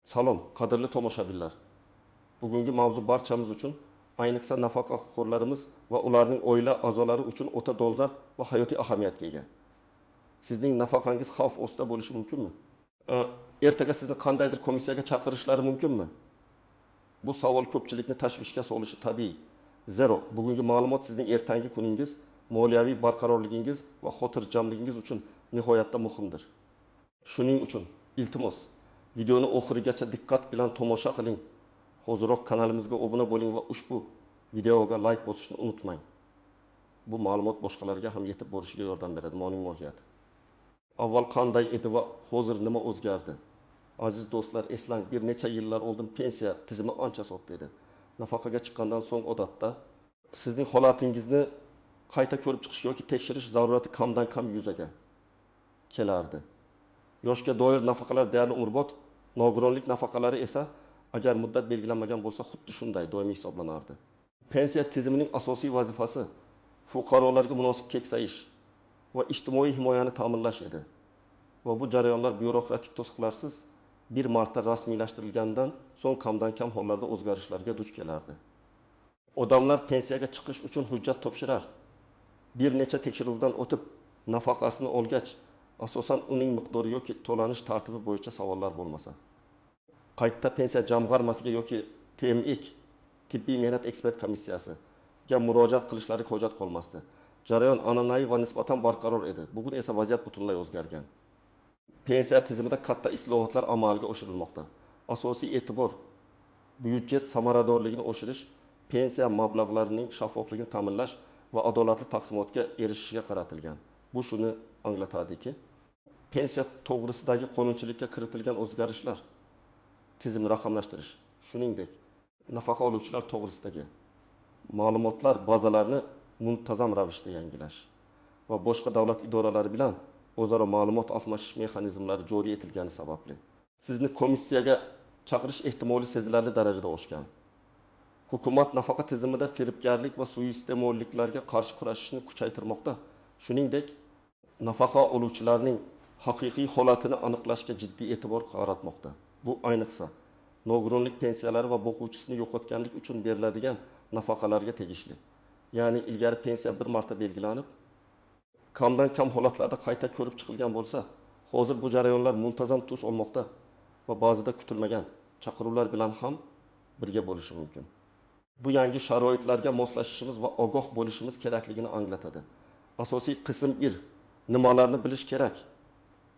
Salom, qadrli tomoshabinlar. Bugungi mavzu barchamiz uchun, ayniqsa nafaqaxo'rlarimiz va ularning oila a'zolari uchun o'ta dolzarb va hayotiy ahamiyatga ega. Sizning nafaqangiz xavf ostida bo'lishi mumkinmi? Ertaga sizni qandaydir komissiyaga chaqirishlari mumkinmi? Bu savol ko'pchilikni tashvishga solishi tabiiy. Zero, bugungi ma'lumot sizning ertangi kuningiz, moliyaviy barqarorligingiz va xotirjamligingiz uchun nihoyatda muhimdir. Shuning uchun, iltimos, videoni oxirigacha diqqat bilan tomosha qiling. Hoziroq kanalimizga obuna bo'ling va ushbu videoga like bosishni unutmang. Bu ma'lumot boshqalarga ham yetib borishiga yordam beradi. Moning mohiyati. Avval qanday edi va hozir nima o'zgardi? Aziz do'stlar, eslang, bir necha yillar oldin pensiya tizimi ancha sodda edi. Nafaqaga chiqqandan so'ng odatda sizning holatingizni qayta ko'rib chiqish yoki tekshirish zarurati kamdan kam yuzaga kelardi. Yoshga doir nafaqalar deyarli umrbod, nogironlik nafaqalari esa agar muddat belgilanmagan bo'lsa, xuddi shunday doimiy hisoblanardi. Pensiya tizimining asosiy vazifasi fuqarolarga munosib keksayish va ijtimoiy himoyani ta'minlash edi. Va bu jarayonlar byurokratik to'siqlarsiz bir marta rasmiylashtirilgandan so'ng kamdan kam hollarda o'zgarishlarga duch kelardi. Odamlar pensiyaga chiqish uchun hujjat topshirar, bir necha tekshiruvdan o'tib nafaqasini olgach, asosan uning miqdori yoki to'lanish tartibi bo'yicha savollar bo'lmasa, qayta pensiya jamg'armasiga yoki TMEK, tibbiy mehnat ekspert komissiyasiga murojaat qilishlari hojat qolmasdi. Jarayon an'anaviy va nisbatan barqaror edi. Bugun esa vaziyat butunlay o'zgargan. Pensiya tizimida katta islohotlar amalga oshirilmoqda. Asosiy e'tibor byudjet samaradorligini oshirish, pensiya mablag'larining shaffofligini ta'minlash va adolatli taqsimotga erishishga qaratilgan. Bu shuni anglatadiki, pensiya to'g'risidagi qonunchilikka kiritilgan o'zgarishlar, tizimni raqamlashtirish, shuningdek, nafaqa oluvchilar to'g'risidagi ma'lumotlar bazalarini muntazam ravishda yangilash va boshqa davlat idoralari bilan o'zaro ma'lumot almashish mexanizmlari joriy etilgani sababli sizni komissiyaga chaqirish ehtimoli sezilarli darajada oshgan. Hukumat nafaqa tizimida firibgarlik va suiiste'molliklarga qarshi kurashishni kuchaytirmoqda. Shuningdek, nafaqa oluvchilarning haqiqiy holatini aniqlashga jiddiy e'tibor qaratmoqda. Bu ayniqsa nogironlik pensiyalari va boquvchisini yo'qotganlik uchun beriladigan nafaqalarga tegishli. Ya'ni ilgari pensiya bir marta belgilanib, kamdan kam holatlarda qayta ko'rib chiqilgan bo'lsa, hozir bu jarayonlar muntazam tus olmoqda va ba'zida kutilmagan chaqiruvlar bilan ham birga bo'lishi mumkin. Bu yangi sharoitlarga moslashishimiz va ogoh bo'lishimiz kerakligini anglatadi. Asosiy qism 1. Nimalarni bilish kerak?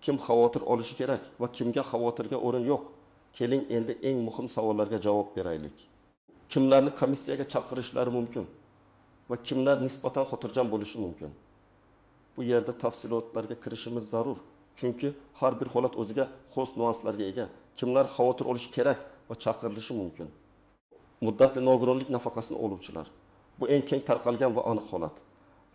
Kim xavotir olishi kerak va kimga xavotirga o'rin yo'q? Keling, endi eng muhim savollarga javob beraylik. Kimlarni komissiyaga chaqirishlari mumkin va kimlar nisbatan xotirjam bo'lishi mumkin? Bu yerda tafsilotlarga kirishimiz zarur, chunki har bir holat o'ziga xos nuanslarga ega. Kimlar xavotir olishi kerak va chaqirilishi mumkin? Muddatli nogironlik nafaqasini oluvchilar. Bu eng keng tarqalgan va aniq holat.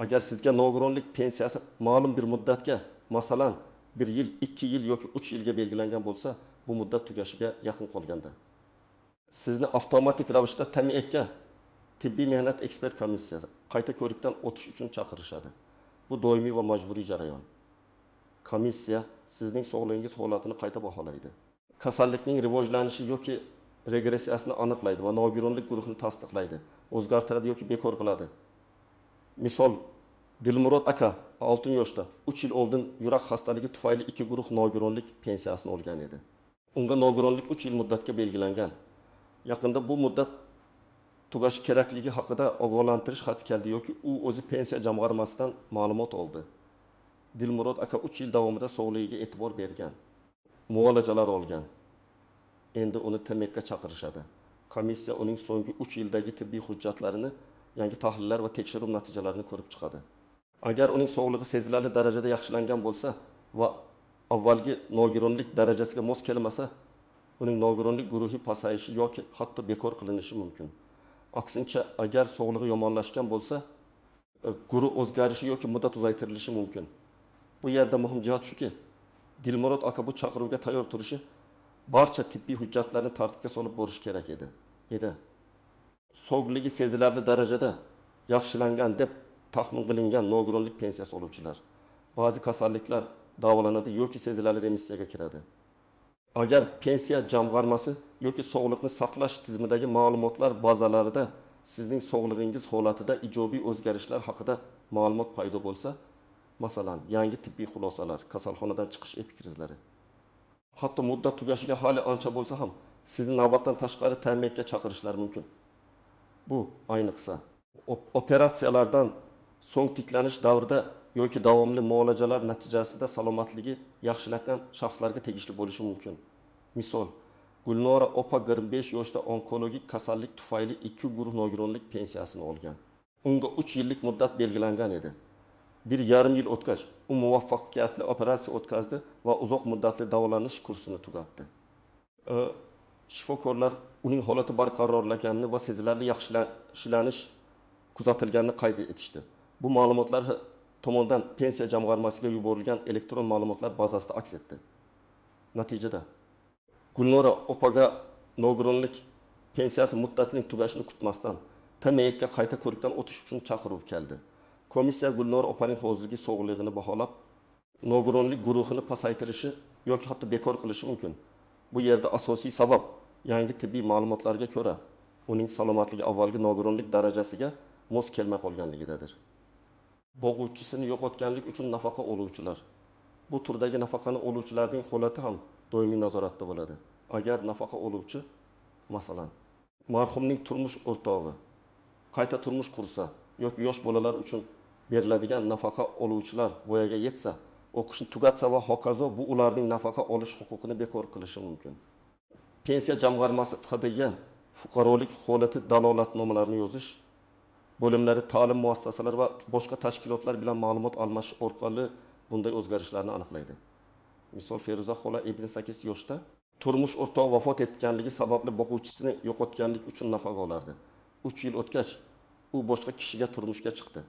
Agar sizga nogironlik pensiyasi ma'lum bir muddatga, masalan, 1 yil, 2 yil yoki 3 yilga belgilangan bo'lsa, bu muddat tugashiga yaqin qolganda sizni avtomatik ravishda TMEKga, tibbiy mehnat ekspert komissiyasi, qayta ko'rikdan o'tish uchun chaqirishadi. Bu doimiy va majburiy jarayon. Komissiya sizning sog'lig'ingiz holatini qayta baholaydi. Kasallikning rivojlanishi yoki regressiyasini aniqlaydi va nogironlik guruhini tasdiqlaydi, o'zgartiradi yoki bekor qiladi. Misol, Dilmurod aka 6 yoshda 3 yil oldin yurak xastaligi tufayli 2 guruh nogironlik pensiyasini olgan edi. Unga nogironlik 3 yil muddatga belgilangan. Yaqinda bu muddat tugashi kerakligi haqida ogohlantirish xati keldi yoki u o'zi pensiya jamg'armasidan ma'lumot oldi. Dilmurod aka 3 yil davomida sog'ligiga e'tibor bergan, muolajalar olgan. Endi uni TMEKga chaqirishadi. Komissiya uning so'nggi 3 yildagi tibbiy hujjatlarini, yangi tahlillar va tekshiruv natijalarini ko'rib chiqadi. Agar uning sog'lig'i sezilarli darajada yaxshilangan bo'lsa va avvalgi nogironlik darajasiga mos kelmasa, uning nogironlik guruhi pasayishi yoki hatto bekor qilinishi mumkin. Aksincha, agar sog'lig'i yomonlashgan bo'lsa, guruh o'zgarishi yoki muddat uzaytirilishi mumkin. Bu yerda muhim jihat shuki, Dilmurod aka bu chaqiruvga tayyor turishi, barcha tibbiy hujjatlarni tartibga solib borishi kerak edi. Sog'ligi sezilarli darajada yaxshilangan deb taxmin qilingan nogironlik pensiyasi oluvchilar. Ba'zi kasalliklar davolanadi yoki sezilarli remissiyaga kiradi. Agar pensiya jamg'armasi yoki sog'liqni saqlash tizimidagi ma'lumotlar bazalarida sizning sog'lig'ingiz holatida ijobiy o'zgarishlar haqida ma'lumot paydo bo'lsa, masalan, yangi tibbiy xulosalar, kasalxonadan chiqish epikrizlari, hatto muddat tugashiga hali ancha bo'lsa ham sizni navbatdan tashqari TMKga chaqirishlari mumkin. Bu ayniqsa operatsiyalardan so'ng tiklanish davrida yoki davomli muolajalar natijasida salomatligi yaxshilangan shaxslarga tegishli bo'lishi mumkin. Misol, Gulnora opa 25 yoshda onkologik kasallik tufayli 2 guruh nogironlik pensiyasini olgan. Unga 3 yillik muddat belgilangan edi. 1,5 yil o'tgach, u muvaffaqiyatli operatsiya o'tkazdi va uzoq muddatli davolanish kursini tugatdi. Shifokorlar uning holati barqarorlaganini va sezilarli yaxshilanish kuzatilganini qayd etishdi. Bu ma'lumotlar tomonidan pensiya jamg'armasiga yuborilgan elektron ma'lumotlar bazasida aks etdi. Natijada Gulnora opaga nogironlik pensiyasi muddatining tugashini kutmasdan TMKga qayta ko'rikdan o'tish uchun chaqiruv keldi. Komissiya Gulnora opaning hozirgi sog'lig'ini baholab, nogironlik guruhini pasaytirishi yoki hatto bekor qilishi mumkin. Bu yerda asosiy sabab yangi tibbiy ma'lumotlarga ko'ra uning salomatligi avvalgi nogironlik darajasiga mos kelmay qolganligidadir. Bo'g'uvchisini yo'qotganlik uchun nafaqa oluvchilar. Bu turdagi nafaqani oluvchilarning holati ham doimiy nazoratda bo'ladi. Agar nafaqa oluvchi, masalan, marhumning turmush o'rtog'i qayta turmush qursa yoki yosh bolalar uchun beriladigan nafaqa oluvchilar voyaga yetsa, o'qishni tugatsa va hokazo, bu ularning nafaqa olish huquqini bekor qilishi mumkin. Pensiya jamg'armasi FHDG fuqarolik holati dalolatnomalarini yozish bo'limlari, ta'lim muassasalari va boshqa tashkilotlar bilan ma'lumot almashish orqali bunday o'zgarishlarni aniqlaydi. Misol, Feruza xola 58 yoshda turmush o'rtog'i vafot etganligi sababli boquvchisini yo'qotganlik uchun nafaqa olardi. 3 yil o'tgach, u boshqa kishiga turmushga chiqdi.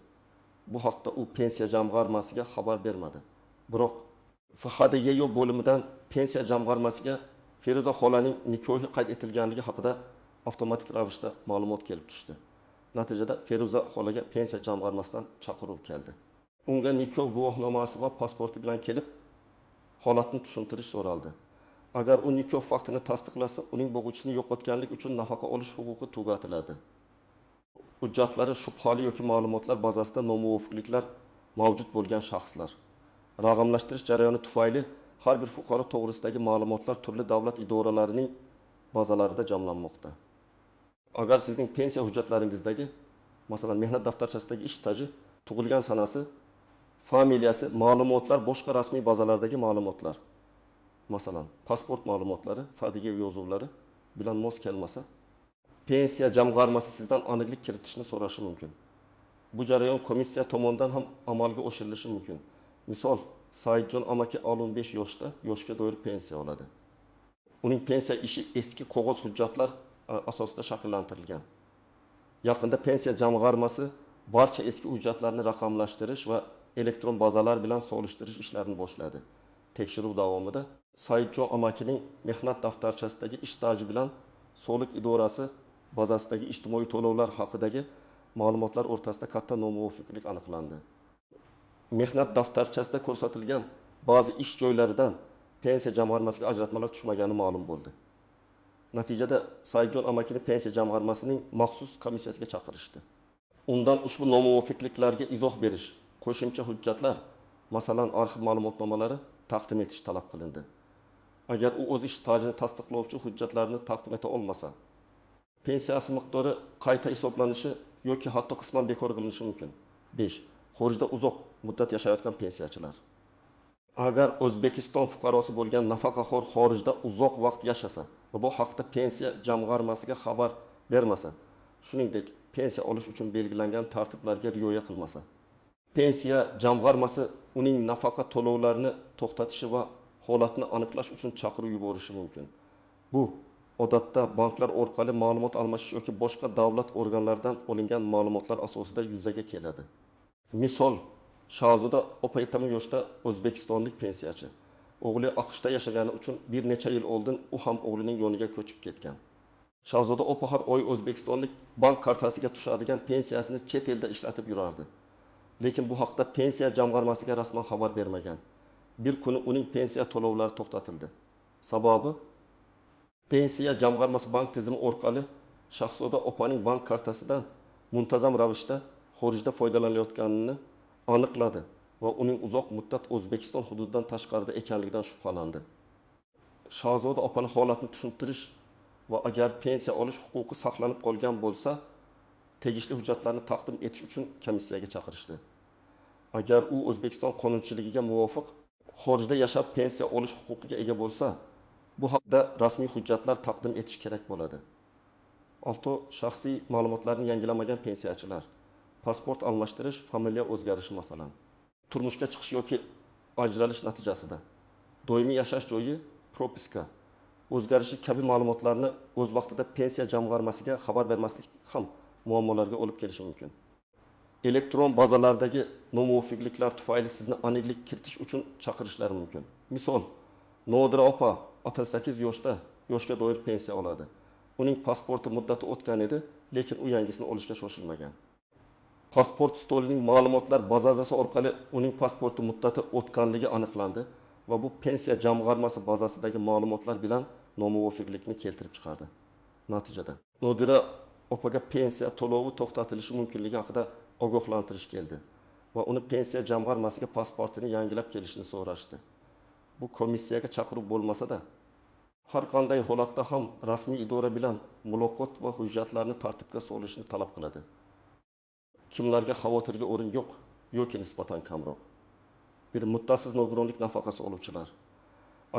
Bu haqda u pensiya jamg'armasiga xabar bermadi. Biroq FHDYO bo'limidan pensiya jamg'armasiga Feruza xolaning nikohi qayd etilganligi haqida avtomatik ravishda ma'lumot kelib tushdi. Natijada Feruza xolaga pensiya jamg'armasidan chaqiruv keldi. Unga nikoh guvohnomasi va pasporti bilan kelib, holatni tushuntirish so'raldi. Agar u nikoh faktini tasdiqlasa, uning bo'g'uvchisini yo'qotganlik uchun nafaqa olish huquqi tugatiladi. Hujjatlari shubhali yoki ma'lumotlar bazasida nomuvofiqliklar mavjud bo'lgan shaxslar. Raqamlashtirish jarayoni tufayli har bir fuqaro to'g'risidagi ma'lumotlar turli davlat idoralarining bazalarida jamlanmoqda. Agar sizning pensiya hujjatlaringizdagi, masalan, mehnat daftarchasidagi ish staji, tug'ilgan sanasi, familiyasi, ma'lumotlar boshqa rasmiy bazalardagi ma'lumotlar, masalan, pasport ma'lumotlari, FHDG yozuvlari bilan mos kelmasa, pensiya jamg'armasi sizdan aniqlik kiritishni so'rashi mumkin. Bu jarayon komissiya tomonidan ham amalga oshirilishi mumkin. Misol, Saidjon amaki 15 yoshda yoshga doir pensiya oladi. Uning pensiya ishi eski qog'oz hujjatlar asosida shakllantirilgan. Yaqinda pensiya jamg'armasi barcha eski hujjatlarni raqamlashtirish va elektron bazalar bilan solishtirish ishlarini boshladi. Tekshiruv davomida Saidjon amakining mehnat daftarchasidagi ish staji bilan soliq idorasi bazasidagi ijtimoiy to'lovlar haqidagi ma'lumotlar o'rtasida katta nomuvofiqlik aniqlandi. Mehnat daftarchasida ko'rsatilgan ba'zi ish joylaridan pensiya jamg'armasiga ajratmalar tushmagani ma'lum bo'ldi. Natijada Saidjon amakini pensiya jamg'armasining maxsus komissiyasiga chaqirishdi. Undan ushbu nomuvofiqliklarga izoh berish, qo'shimcha hujjatlar, masalan, arxiv ma'lumotnomalari taqdim etish talab qilindi. Agar u o'z ish stajini tasdiqlovchi hujjatlarni taqdim eta olmasa, pensiyasi miqdori qayta hisoblanishi yoki hatto qisman bekor qilinishi mumkin. 5. Xorijda uzoq muddat yashayotgan pensiyachilar. Agar O'zbekiston fuqarosi bo'lgan nafaqaxo'r xorijda uzoq vaqt yashasa va bu haqda pensiya jamg'armasiga xabar bermasa, shuningdek, pensiya olish uchun belgilangan tartiblarga rioya qilmasa, pensiya jamg'armasi uning nafaqa to'lovlarini to'xtatishi va holatni aniqlash uchun chaqiruv yuborishi mumkin. Bu odatda banklar orqali ma'lumot almashish yoki boshqa davlat organlaridan olingan ma'lumotlar asosida yuzaga keladi. Misol, Shahzoda opa 70 yoshda o'zbekistonlik pensiyachi. O'g'li AQShda yashagani uchun bir necha yil oldin u ham o'g'lining yoniga ko'chib ketgan. Shahzoda opa har oy o'zbekistonlik bank kartasiga tushadigan pensiyasini chet elda ishlatib yurardi. Lekin bu haqda pensiya jamg'armasiga rasman xabar bermagan. Bir kuni uning pensiya to'lovlari to'xtatildi. Sababi Pensiya jamg'armasi bank tizimi orqali Shahzoda opaning bank kartasidan muntazam ravishda xorijda foydalanilayotganini aniqladi va uning uzoq muddat O'zbekiston hududidan tashqarida ekanligidan shubhalandi. Shahzoda opani holatni tushuntirish va agar pensiya olish huquqi saqlanib qolgan bo'lsa, tegishli hujjatlarni taqdim etish uchun komissiyaga chaqirishdi. Agar u O'zbekiston qonunchiligiga muvofiq xorijda yashab pensiya olish huquqiga ega bo'lsa, bu haqda rasmiy hujjatlar taqdim etish kerak bo'ladi. 6. Shaxsiy ma'lumotlarni yangilamagan pensiyachilar. Pasport almashtirish, familiya o'zgarishi masalan. Turmushga chiqish yoki ajralish natijasida doimiy yashash joyi, propiska o'zgarishi kabi ma'lumotlarni o'z vaqtida pensiya jamg'armasiga xabar bermaslik ham muammolarga olib kelishi mumkin. Elektron bazalardagi nomuvofiqliklar tufayli sizni aniqlik kiritish uchun chaqirishlari mumkin. Misol, Nodira opa 68 yoshda yoshga doir pensiya oladi. Uning pasporti muddati o'tgan edi, lekin u yangisini olishga shoshilmagan. Pasport stolining ma'lumotlar bazasi orqali uning pasporti muddati o'tganligi aniqlandi va bu pensiya jamg'armasi bazasidagi ma'lumotlar bilan nomuvofiqlikni keltirib chiqardi. Natijada Nodira opaga pensiya to'lovi to'xtatilishi mumkinligi haqida ogohlantirish keldi va uni pensiya jamg'armasiga pasportini yangilab kelishini so'rashdi. Bu komissiyaga chaqiruv bo'lmasa-da, har qanday holatda ham rasmiy idora bilan muloqot va hujjatlarni tartibga solishni talab qiladi. Kimlarga xavotirga o'rin yo'q yoki nisbatan kamroq. Bir, muddatsiz nogironlik nafaqasi oluvchilar.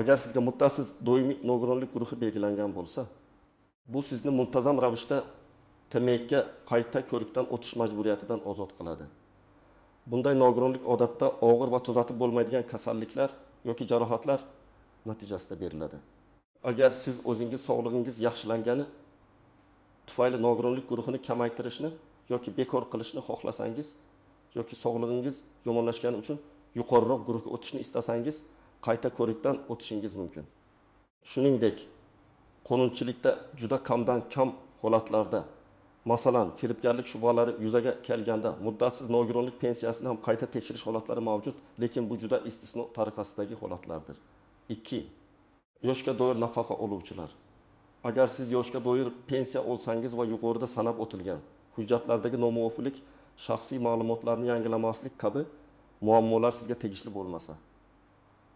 Agar sizga muddatsiz doimiy nogironlik guruhi belgilangan bo'lsa, bu sizni muntazam ravishda TMKga qayta ko'rikdan o'tish majburiyatidan ozod qiladi. Bunday nogironlik odatda og'ir va tuzatib bo'lmaydigan kasalliklar yoki jarohatlar natijasida beriladi. Agar siz o'zingiz sog'lig'ingiz yaxshilangani tufayli nogironlik guruhini kamaytirishni yoki bekor qilishni xohlasangiz yoki sog'lig'ingiz yomonlashgani uchun yuqoriroq guruhga o'tishni istasangiz, qayta ko'rikdan o'tishingiz mumkin. Shuningdek, qonunchilikda juda kamdan kam holatlarda, masalan, firibgarlik shubhalari yuzaga kelganda muddatsiz nogironlik pensiyasini ham qayta tekshirish holatlari mavjud, lekin bu juda istisno tariqasidagi holatlardir. 2. Yoshga doir nafaqa oluvchilar. Agar siz yoshga doir pensiya olsangiz va yuqorida sanab o'tilgan hujjatlardagi nomuvofiqlik, shaxsiy ma'lumotlarni yangilamaslik kabi muammolar sizga tegishli bo'lmasa,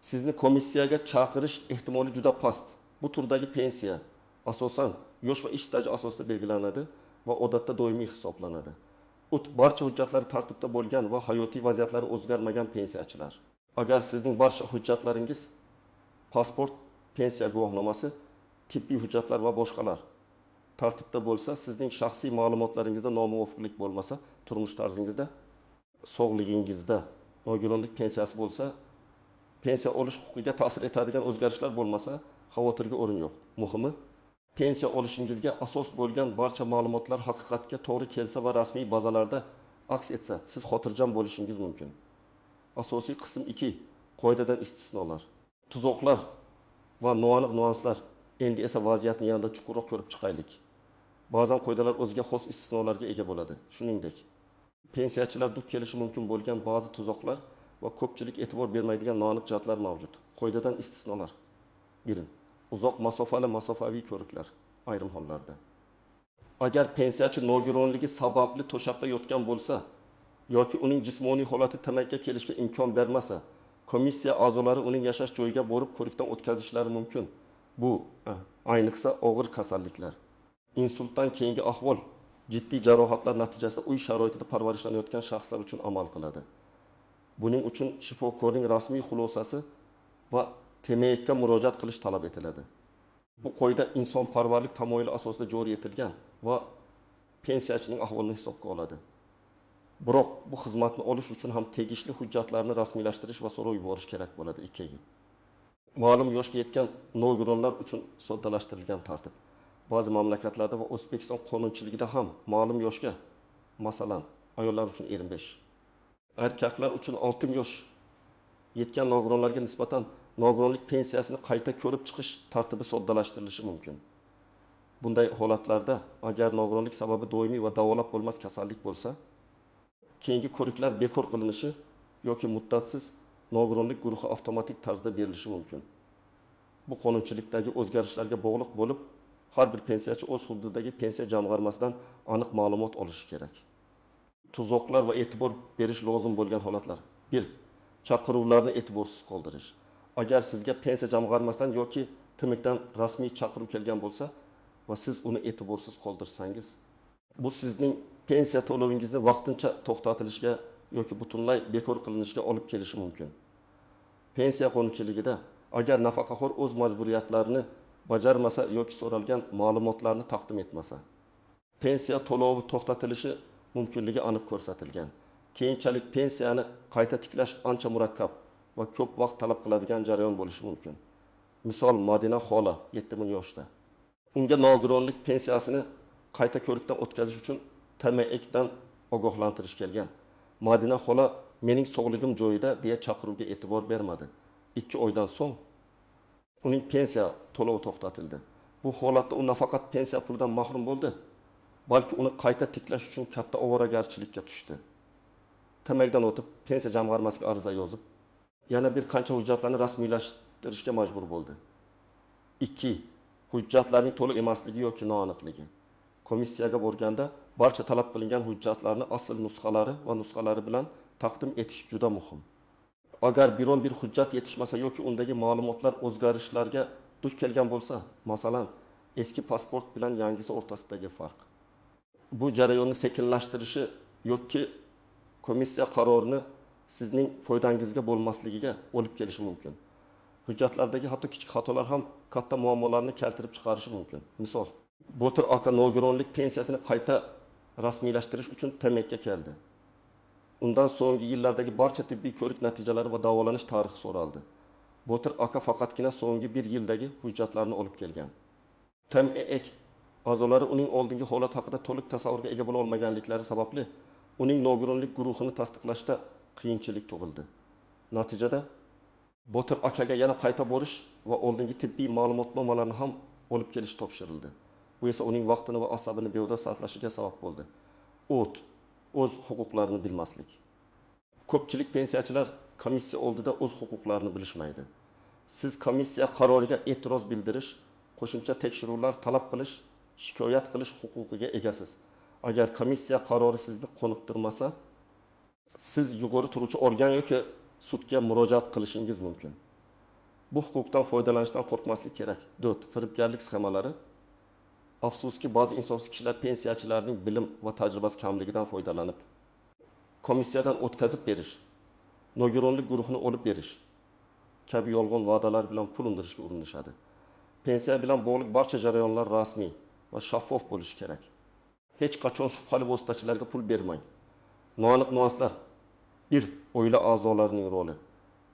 sizni komissiyaga chaqirish ehtimoli juda past. Bu turdagi pensiya asosan yosh va ish staji asosida belgilanadi va odatda doimiy hisoblanadi. Barcha hujjatlari tartibda bo'lgan va hayotiy vaziyatlari o'zgarmagan pensiyachilar. Agar sizning barcha hujjatlaringiz pasport, pensiya guvohnomasi, tibbiy hujjatlar va boshqalar tartibda bo'lsa, sizning shaxsiy ma'lumotlaringizda nomuvofiqlik bo'lmasa, turmush tarzingizda, sog'lig'ingizda nogironlik pensiyasi bo'lsa, pensiya olish huquqiga ta'sir etadigan o'zgarishlar bo'lmasa, xavotirga o'rin yo'q. Muhimi, pensiya olishingizga asos bo'lgan barcha ma'lumotlar haqiqatga to'g'ri kelsa va rasmiy bazalarda aks etsa, siz xotirjam bo'lishingiz mumkin. Asosiy qism 2. Qoidadan istisnolar. Tuzoqlar va noaniq nuanslar. Endi esa vaziyatni yanada chuqurroq ko'rib chiqaylik. Ba'zan qoidalar o'ziga xos istisnolarga ega bo'ladi. Shuningdek, pensiyachilar duch kelishi mumkin bo'lgan ba'zi tuzoqlar va ko'pchilik e'tibor bermaydigan noaniq jihatlar mavjud. Qoidadan istisnolar. 1. Uzoq masofali masofaviy ko'riklar ayrim hollarda. Agar pensiyachi nogironligi sababli to'shakda yotgan bo'lsa yoki uning jismoniy holati TMKga kelishga imkon bermasa, komissiya a'zolari uning yashash joyiga borib ko'rikdan o'tkazishlari mumkin. Bu ayniqsa og'ir kasalliklar, insultdan keyingi ahvol, jiddiy jarohatlar natijasida uy sharoitida parvarishlanayotgan shaxslar uchun amal qiladi. Buning uchun shifokorning rasmiy xulosasi va TMKga murojaat qilish talab etiladi. Bu qoida insonparvarlik tamoyili asosida joriy etilgan va pensiyachining ahvolini hisobga oladi. Biroq bu xizmatni olish uchun ham tegishli hujjatlarni rasmiylashtirish va so'rov yuborish kerak bo'ladi. 2. Ma'lum yoshga yetgan nogironlar uchun soddalashtirilgan tartib. Ba'zi mamlakatlarda va O'zbekiston qonunchiligida ham ma'lum yoshga, masalan, ayollar uchun 55, erkaklar uchun 60 yosh yetgan nogironlarga nisbatan nogironlik pensiyasini qayta ko'rib chiqish tartibi soddalashtirilishi mumkin. Bunday holatlarda agar nogironlik sababi doimiy va davolab bo'lmas kasallik bo'lsa, keyingi ko'riklar bekor qilinishi yoki muddatsiz nogironlik guruhi avtomatik tarzda berilishi mumkin. Bu qonunchilikdagi o'zgarishlarga bog'liq bo'lib, har bir pensiyachi o'z hududidagi pensiya jamg'armasidan aniq ma'lumot olishi kerak. Tuzoqlar va e'tibor berish lozim bo'lgan holatlar. 1. Chaqiruvlarni e'tiborsiz qoldirish. Agar sizga pensiya jamg'armasidan yoki TMIKdan rasmiy chaqiruv kelgan bo'lsa va siz uni e'tiborsiz qoldirsangiz, bu sizning pensiya to'lovingizni vaqtincha to'xtatilishiga yoki butunlay bekor qilinishiga olib kelishi mumkin. Pensiya qonunchiligida agar nafaqaxo'r o'z majburiyatlarini bajarmasa yoki so'ralgan ma'lumotlarni taqdim etmasa, pensiya to'lovi to'xtatilishi mumkinligi aniq ko'rsatilgan. Keyinchalik pensiyani qayta tiklash ancha murakkab va ko'p vaqt talab qiladigan jarayon bo'lishi mumkin. Misol, Madina xola 70 yoshda. Unga nogironlik pensiyasini qayta ko'rikdan o'tkazish uchun TMEKdan ogohlantirish kelgan. Madina xola mening sog'ligim joyida deya chaqiruvga e'tibor bermadi. 2 oydan so'ng uning pensiya to'lovi to'xtatildi. Bu holatda u nafaqat pensiya pulidan mahrum bo'ldi, balki uni qayta tiklash uchun katta ovoragarchilikka tushdi. TMEKdan o'tib pensiya jamg'armasiga ariza yozib, yana bir qancha hujjatlarni rasmiylashtirishga majbur bo'ldi. 2. Hujjatlarning to'liq emasligi yoki noaniqligi. Komissiyaga borganda barcha talab qilingan hujjatlarni asl nusxalari va nusxalari bilan taqdim etish juda muhim. Agar biron bir hujjat yetishmasa yoki undagi ma'lumotlar o'zgarishlarga duch kelgan bo'lsa, masalan, eski pasport bilan yangisi o'rtasidagi farq, bu jarayonni sekinlashtirishi yoki komissiya qarorini sizning foydangizga bo'lmasligiga olib kelishi mumkin. Hujjatlardagi hatto kichik xatolar ham katta muammolarni keltirib chiqarishi mumkin. Misol, Botir aka nogironlik pensiyasini qayta rasmiylashtirish uchun TMEKga keldi. Undan so'nggi yillardagi barcha tibbiy ko'rik natijalari va davolanish tarixi so'raldi. Botir aka faqatgina so'nggi 1 yildagi hujjatlarni olib kelgan. TMEK a'zolari uning oldingi holat haqida to'liq tasavvurga ega bo'la olmaganliklari sababli uning nogironlik guruhini tasdiqlashda qiyinchilik tug'ildi. Natijada Botir akaga yana qayta borish va oldingi tibbiy ma'lumotnomalarni ham olib kelish topshirildi. Bu esa uning vaqtini va asabini behuda sarflashiga sabab bo'ldi. O'z huquqlarini bilmaslik. Ko'pchilik pensiyachilar komissiya oldida o'z huquqlarini bilishmaydi. Siz komissiya qaroriga e'tiroz bildirish, qo'shimcha tekshiruvlar talab qilish, shikoyat qilish huquqiga egasiz. Agar komissiya qarori sizni qoniqtirmasa, siz yuqori turuvchi organ yoki sudga murojaat qilishingiz mumkin. Bu huquqdan foydalanishdan qo'rqmaslik kerak. 4. Firibgarlik sxemalari. Afsuski, ba'zi insofsiz kishilar pensiyachilarning bilim va tajribasi kamligidan foydalanib, komissiyadan o'tkazib berish, nogironlik guruhini olib berish kabi yolg'on va'dalar bilan pul undirishga urinishadi. Pensiya bilan bog'liq barcha jarayonlar rasmiy va shaffof bo'lishi kerak. Hech qachon shubhali vositachilarga pul bermang. Noaniq nüanslar. 1. Oila a'zolarining roli.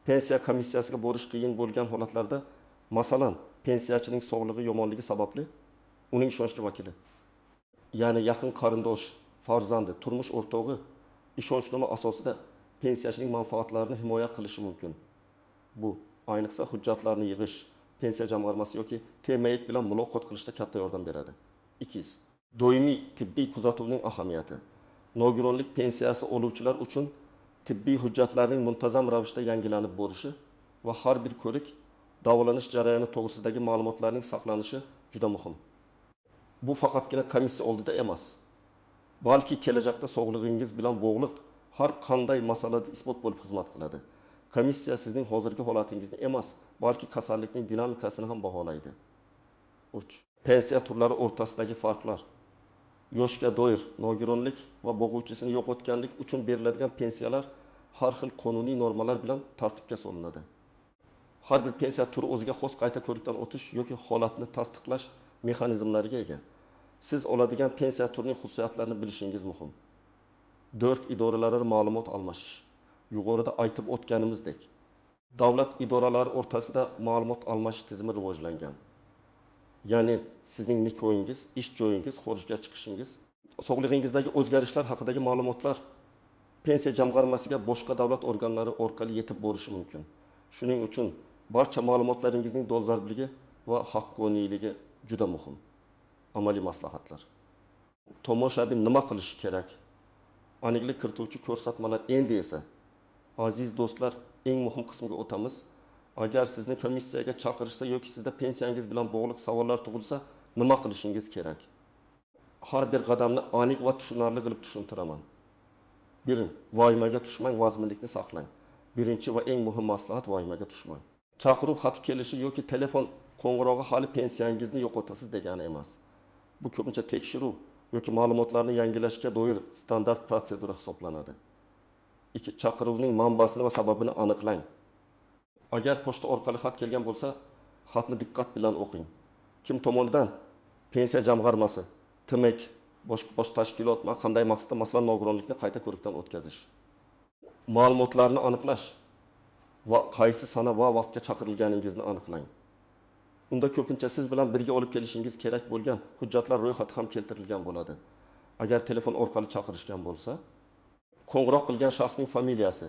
Pensiya komissiyasiga borish qiyin bo'lgan holatlarda, masalan, pensiyachining sog'lig'i yomonligi sababli uning ishonchli vakili, ya'ni yaqin qarindosh, farzandi, turmush o'rtog'i ishonchnoma asosida pensiyachining manfaatlarini himoya qilishi mumkin. Bu ayniqsa hujjatlarni yig'ish, pensiya jamg'armasi yoki TMEK bilan muloqot qilishda katta yordam beradi. 2. Doimiy tibbiy kuzatuvning ahamiyati. Nogironlik pensiyasi oluvchilar uchun tibbiy hujjatlarning muntazam ravishda yangilanib borishi va har bir ko'rik davolanish jarayoni to'g'risidagi ma'lumotlarning saqlanishi juda muhim. Bu faqatgina komissiya oldida emas, balki kelajakda sog'lig'ingiz bilan bog'liq har qanday masalada isbot bo'lib xizmat qiladi. Komissiya sizning hozirgi holatingizni emas, balki kasallikning dinamikasini ham baholaydi. 3. Pensiya turlari o'rtasidagi farqlar. Yoshga doir nogironlik va bo'g'uvchisini yo'qotganlik uchun beriladigan pensiyalar har xil qonuniy normalar bilan tartibga solinadi. Har bir pensiya turi o'ziga xos qayta ko'rikdan o'tish yoki holatni tasdiqlash mexanizmlariga ega. Siz oladigan pensiya turining xususiyatlarini bilishingiz muhim. 4. Idoralararo ma'lumot almashish. Yuqorida aytib o'tganimizdek, davlat idoralari o'rtasida ma'lumot almashish tizimi rivojlangan. Ya'ni sizning nikohingiz, ish joyingiz, xorijga chiqishingiz, sog'lig'ingizdagi o'zgarishlar haqidagi ma'lumotlar pensiya jamg'armasiga boshqa davlat organlari orqali yetib borishi mumkin. Shuning uchun barcha ma'lumotlaringizning dolzarbligi va haqqoniyligi juda muhim. Amaliy maslahatlar. Tomoshabin nima qilishi kerak? Aniqlik kirituvchi ko'rsatmalar. Endi esa, aziz do'stlar, eng muhim qismga o'tamiz. Agar sizni komissiyaga chaqirishsa yoki sizda pensiyangiz bilan bog'liq savollar tug'ilsa, nima qilishingiz kerak? Har bir qadamni aniq va tushunarli qilib tushuntiraman. 1. Vahimaga tushmang, vazminlikni saqlang. Birinchi va eng muhim maslahat vahimaga tushmang. Chaqiruv xati kelishi yoki telefon qo'ng'irog'i hali pensiyangizni yo'qotasiz degani emas. Bu ko'pincha tekshiruv yoki ma'lumotlarni yangilashga doir standart protsedura hisoblanadi. 2. Chaqiruvning manbasini va sababini aniqlang. Agar pochta orqali xat kelgan bo'lsa, xatni diqqat bilan o'qing. Kim tomonidan? Pensiya jamg'armasi, TMEK, bosh tashkilot qanday maqsadda, masalan, nogironlikni qayta ko'rikdan o'tkazish. Ma'lumotlarni aniqlash va qaysi sana va vaqtga chaqirilganingizni aniqlang. Unda ko'pincha siz bilan birga olib kelishingiz kerak bo'lgan hujjatlar ro'yxati ham keltirilgan bo'ladi. Agar telefon orqali chaqirishgan bo'lsa, qo'ng'iroq qilgan shaxsning familiyasi,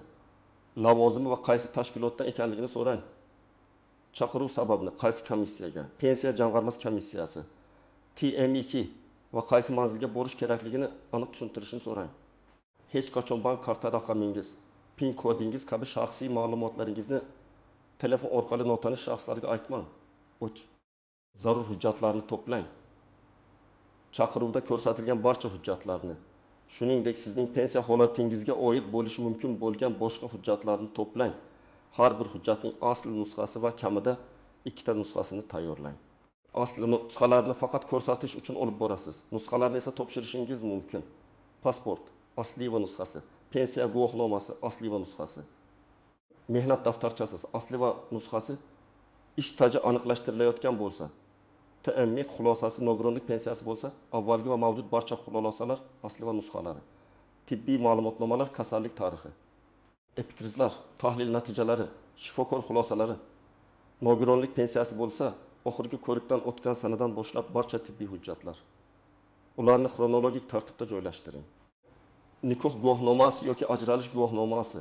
lavozimi va qaysi tashkilotdan ekanligini so'rang. Chaqiruv sababini, qaysi komissiyaga, pensiya jamg'armasi komissiyasi, TMEK va qaysi manzilga borish kerakligini aniq tushuntirishini so'rang. Hech qachon bank karta raqamingiz, PIN kodingiz kabi shaxsiy ma'lumotlaringizni telefon orqali notanish shaxslarga aytmang. 3. Zarur hujjatlarni to'plang. Chaqiruvda ko'rsatilgan barcha hujjatlarni, shuningdek sizning pensiya holatingizga oid bo'lishi mumkin bo'lgan boshqa hujjatlarni to'plang. Har bir hujjatning asl nusxasi va kamida 2 ta nusxasini tayyorlang. Asl nusxalarni faqat ko'rsatish uchun olib borasiz. Nusxalarni esa topshirishingiz mumkin. Pasport asli va nusxasi, pensiya guvohnomasi asli va nusxasi, mehnat daftarchasi asli va nusxasi, ish staji aniqlashtirilayotgan bo'lsa, TMEK xulosasi nogironlik pensiyasi bo'lsa, avvalgi va mavjud barcha xulosalar asli va nusxalari, tibbiy ma'lumotnomalar, kasallik tarixi, epikrizlar, tahlil natijalari, shifokor xulosalari, nogironlik pensiyasi bo'lsa, oxirgi ko'rikdan o'tgan sanadan boshlab barcha tibbiy hujjatlar. Ularni xronologik tartibda joylashtiring. Nikoh guvohnomasi yoki ajralish guvohnomasi,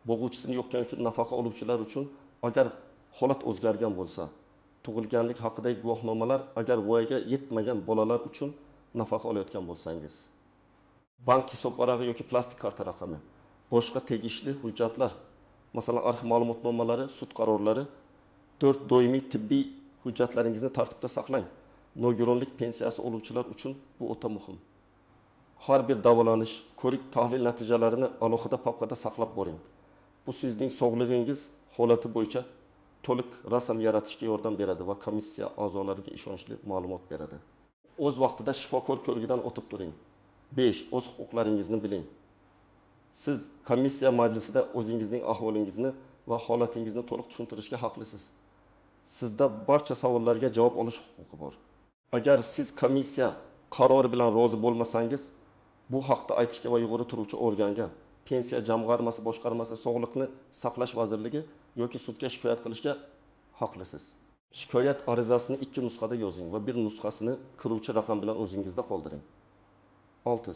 bo'g'uvchisini yo'qotgani uchun nafaqa oluvchilar uchun agar holat o'zgargan bo'lsa, tug'ilganlik haqidagi guvohnomalar agar voyaga yetmagan bolalar uchun nafaqa olayotgan bo'lsangiz, bank hisob varag'i yoki plastik karta raqami, boshqa tegishli hujjatlar, masalan, arxiv ma'lumotnomalari, sud qarorlari, 4 doimiy tibbiy hujjatlaringizni tartibda saqlang. Nogironlik pensiyasi oluvchilar uchun bu o'ta muhim. Har bir davolanish, ko'rik tahlil natijalarini alohida papkada saqlab boring. Bu sizning sog'lig'ingiz holati bo'yicha to'liq rasm yaratishga yordam beradi va komissiya a'zolariga ishonchli ma'lumot beradi. O'z vaqtida shifokor ko'rigidan o'tib turing. 5. O'z huquqlaringizni biling. Siz komissiya majlisida o'zingizning ahvolingizni va holatingizni to'liq tushuntirishga haqlisiz. Sizda barcha savollarga javob olish huquqi bor. Agar siz komissiya qarori bilan rozi bo'lmasangiz, bu haqda aytishga va yuqori turuvchi organga, pensiya jamg'armasi boshqarmasi, sog'liqni saqlash vazirligi yoki sudga shikoyat qilishga haqlisiz. Shikoyat arizasini 2 nusxada yozing va bir nusxasini kiruvchi raqam bilan o'zingizda qoldiring. 6.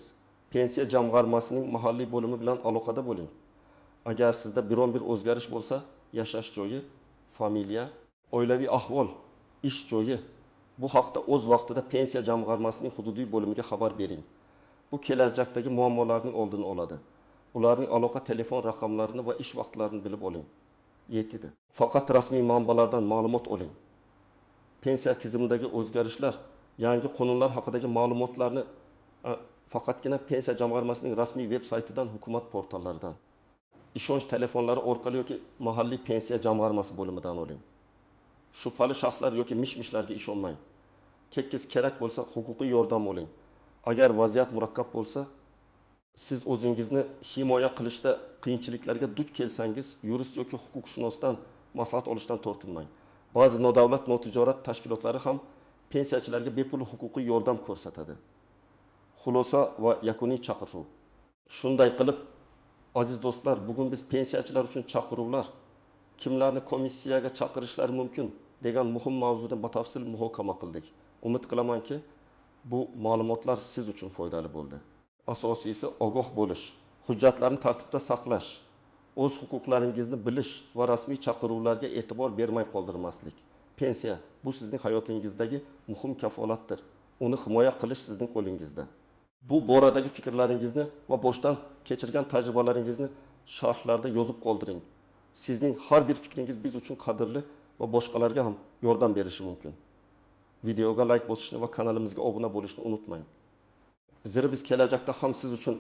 Pensiya jamg'armasining mahalliy bo'limi bilan aloqada bo'ling. Agar sizda biron bir o'zgarish bo'lsa, yashash joyi, familiya, oilaviy ahvol, ish joyi, bu haqda o'z vaqtida pensiya jamg'armasining hududiy bo'limiga xabar bering. Bu kelajakdagi muammolarning oldini oladi. Ularning aloqa telefon raqamlarini va ish vaqtlarini bilib oling. 7. Faqat rasmiy manbalardan ma'lumot oling. Pensiya tizimidagi o'zgarishlar, yangi qonunlar haqidagi ma'lumotlarni faqatgina pensiya jamg'armasining rasmiy veb saytidan, hukumat portallaridan, ishonch telefonlari orqali yoki mahalliy pensiya jamg'armasi bo'limidan oling. Shubhali shaxslar yoki mish-mishlarga ishonmang. 8. Kerak bo'lsa huquqiy yordam oling. Agar vaziyat murakkab bo'lsa, siz o'zingizni himoya qilishda qiyinchiliklarga duch kelsangiz, yurist yoki huquqshunosdan maslahat olishdan tortinmang. Ba'zi nodavlat notijorat tashkilotlari ham pensiyachilarga bepul huquqiy yordam ko'rsatadi. Xulosa va yakuniy chaqiruv. Shunday qilib, aziz do'stlar, bugun biz pensiyachilar uchun chaqiruvlar, kimlarni komissiyaga chaqirishlari mumkin degan muhim mavzuda batafsil muhokama qildik. Umid qilamanki, bu ma'lumotlar siz uchun foydali bo'ldi. Asosiysi ogoh bo'lish, hujjatlarni tartibda saqlash, o'z huquqlaringizni bilish va rasmiy chaqiruvlarga e'tibor bermay qoldirmaslik. Pensiya bu sizning hayotingizdagi muhim kafolatdir. Uni himoya qilish sizning qo'lingizda. Bu boradagi fikrlaringizni va boshdan kechirgan tajribalaringizni sharhlarda yozib qoldiring. Sizning har bir fikringiz biz uchun qadrli va boshqalarga ham yordam berishi mumkin. Videoga layk bosishni va kanalimizga obuna bo'lishni unutmang. Zira biz kelajakda ham siz uchun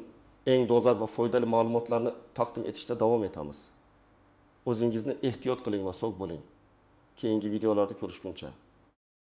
eng dolzarb va foydali ma'lumotlarni taqdim etishda davom etamiz. O'zingizni ehtiyot qiling va sog' bo'ling. Keyingi videolarda ko'rishguncha.